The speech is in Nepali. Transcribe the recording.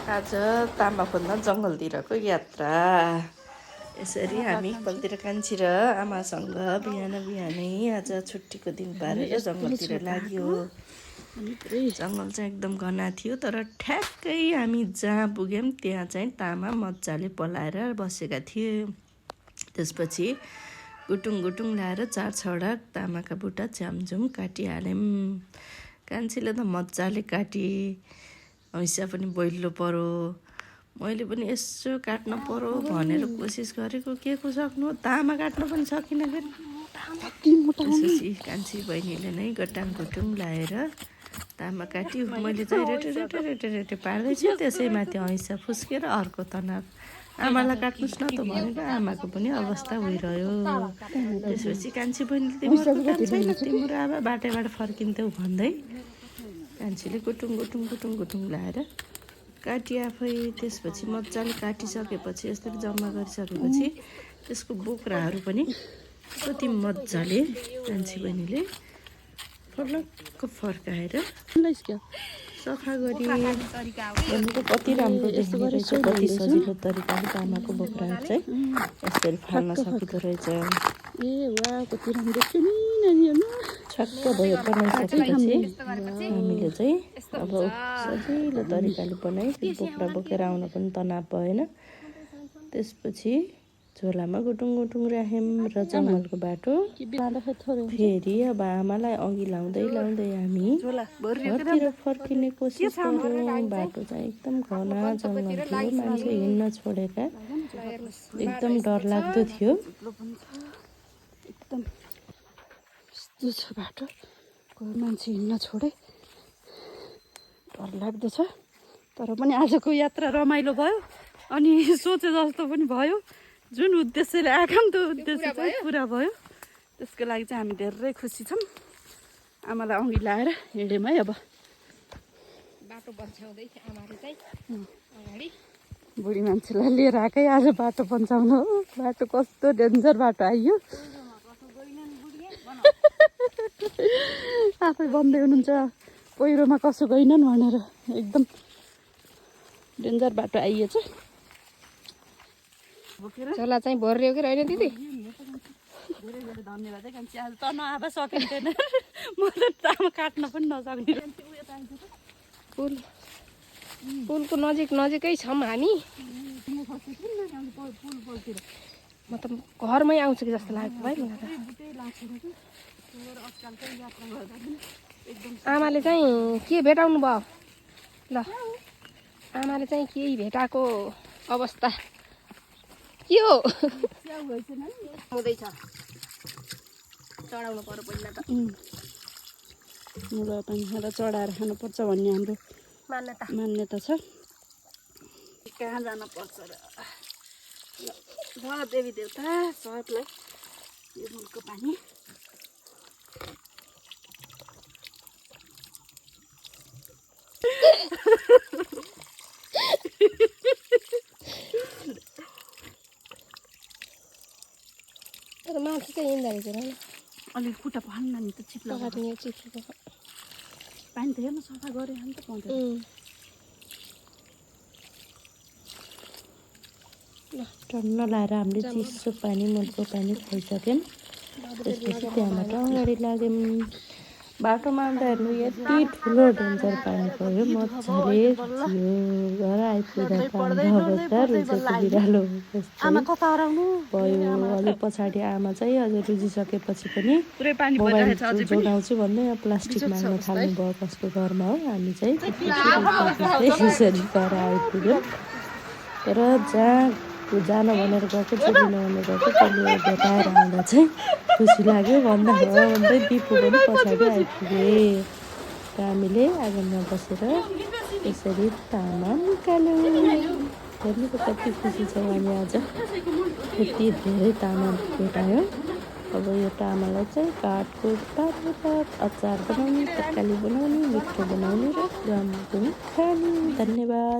आज तामा खोज्न जङ्गलतिरको यात्रा। यसरी हामी एकपल्टतिर कान्छी र आमासँग बिहानै आज छुट्टीको दिन पारेर जङ्गलतिर लाग्यो। जङ्गल चाहिँ एकदम घना थियो, तर ठ्याक्कै हामी जहाँ पुग्यौँ त्यहाँ चाहिँ तामा मजाले पलाएर बसेका थिए। त्यसपछि गुटुङ गुटुङ लाएर 4-6वटा तामाका बुट्टा च्यामझुम काटिहाल्यौँ। कान्छीले त मजाले काटी, हैसा पनि बैलो पऱ्यो। मैले पनि यसो काट्न पर्यो भनेर कोसिस गरेको, के को सक्नु, तामा काट्न पनि सकिनँ। त्यसपछि कान्छी बहिनीले नै गटाङ गुटुङ लाएर तामा काट्यो। मैले चाहिँ रेटे पार्दैछु, त्यसैमाथि हैसा फुस्केर अर्को तनाव आमालाई काट्नुहोस् न त भनेको आमाको पनि अवस्था भइरह्यो। त्यसपछि कान्छी बहिनीले तिम्रो काम छैन, तिम्रो आमा बाटैबाट फर्किन्थ्यौ भन्दै कान्छीले गुटुङ लाएर काटी आफै। त्यसपछि मजाले काटिसकेपछि यसरी जम्मा गरिसकेपछि त्यसको बोक्राहरू पनि कति मजाले कान्छी बहिनीले फर्लक्क फर्काएर सफा गरी भनेको कति राम्रो देखिँदो रहेछ। कति सजिलो तरिकाले तामाको बोक्राहरू चाहिँ यसरी फाल्न सकिँदो रहेछ। छक्क भयो। बनाइसकेपछि हामीले चाहिँ अब सजिलो तरिकाले बनाइ बोक्रा बोकेर आउन पनि तनाव भएन। त्यसपछि झोलामा गुटुङ राख्यौँ र जङ्गलको बाटो फेरि अब आमालाई अघि लाउँदै हामी घरतिर फर्किने कोसिस गऱ्यौँ। बाटो चाहिँ एकदम घना जङ्गल थियो, मान्छे हिँड्न छोडेका, एकदम डरलाग्दो थियो। एकदम यस्तो छ बाटो, कोही मान्छे हिँड्न छोडे, डरलाग्दो छ। तर पनि आजको यात्रा रमाइलो भयो अनि सोचे जस्तो पनि भयो। जुन उद्देश्यले आएका त्यो उद्देश्य चाहिँ पुरा भयो। त्यसको लागि चाहिँ हामी धेरै खुसी छौँ। आमालाई अघि लाएर हिँड्यौँ है। अब बाटो बन्छाउँदै आमाले चाहिँ अगाडि बुढी मान्छेलाई लिएर आएकै आज बाटो बन्छाउनु हो। बाटो कस्तो डेन्जर बाटो आइयो। आफै भन्दै हुनुहुन्छ पहिरोमा कसो गएनन् भनेर। एकदम डेन्जर बाटो आइएछ। झोला चाहिँ भरियो कि रहेन दिदी? धेरै धन्यवाद है कान्छी। आज त नआबा सकिन्थेन, म त तामा काट्न पनि नसक्ने। पुलको नजिकै छौँ हामी। म त घरमै आउँछु कि जस्तो लाग्यो भाइ मलाई त। आमाले चाहिँ के भेटाउनु भयो ल? आमाले चाहिँ केही भेटाएको अवस्था के हो? हुँदैछ, चढाउनु पर्यो पहिला त। मुला पानी खाएर चढाएर खानुपर्छ भन्ने हाम्रो मान्यता छ। कहाँ जानुपर्छ र? ल देवी देवता सबलाई यो मुलको पानी। तर माथि चाहिँ हिँड्दा रहेछ होइन, अलिक खुट्टा फाल्न नि त चिप्लो चिप्लो पानी त हेर्नु सफा गरे नि त पाउँछ। टन्न लाएर हामीले चिसो पानी मुलको पानी खाइसक्यौँ। त्यसपछि त्यहाँबाट अगाडि लाग्यौँ। बाटोमा आउँदा हेर्नु यति ठुलो डेन्जर पानी पऱ्यो, मजाले थियो। घर आइपुग्दा त हाम्रो अवस्था रुजेको बिरालो भयो। अलिक पछाडि आमा चाहिँ अझै रुजिसकेपछि पनि मोबाइल जोगाउँछु भन्दै प्लास्टिक माग्न थाल्नु भयो कसको घरमा हो। हामी चाहिँ यसरी घर आइपुग्यौँ। तर जहाँ जान भनेर गएको, छोडिन भनेर गएको, त्यसले भेटाएर आउँदा चाहिँ खुसी लाग्यो। भन्दै दिपु पनि पछाडि आइपुगे र हामीले आँगनमा बसेर यसरी तामा निकाल्यौँ। हेर्नु त कति खुसी छौँ हामी आज। यति धेरै तामा भेटायौँ। अब यो तामालाई चाहिँ काठको पात अचार बनाउने, तरकारी बनाउने, मिठो बनाउने र गम पनि खाने। धन्यवाद।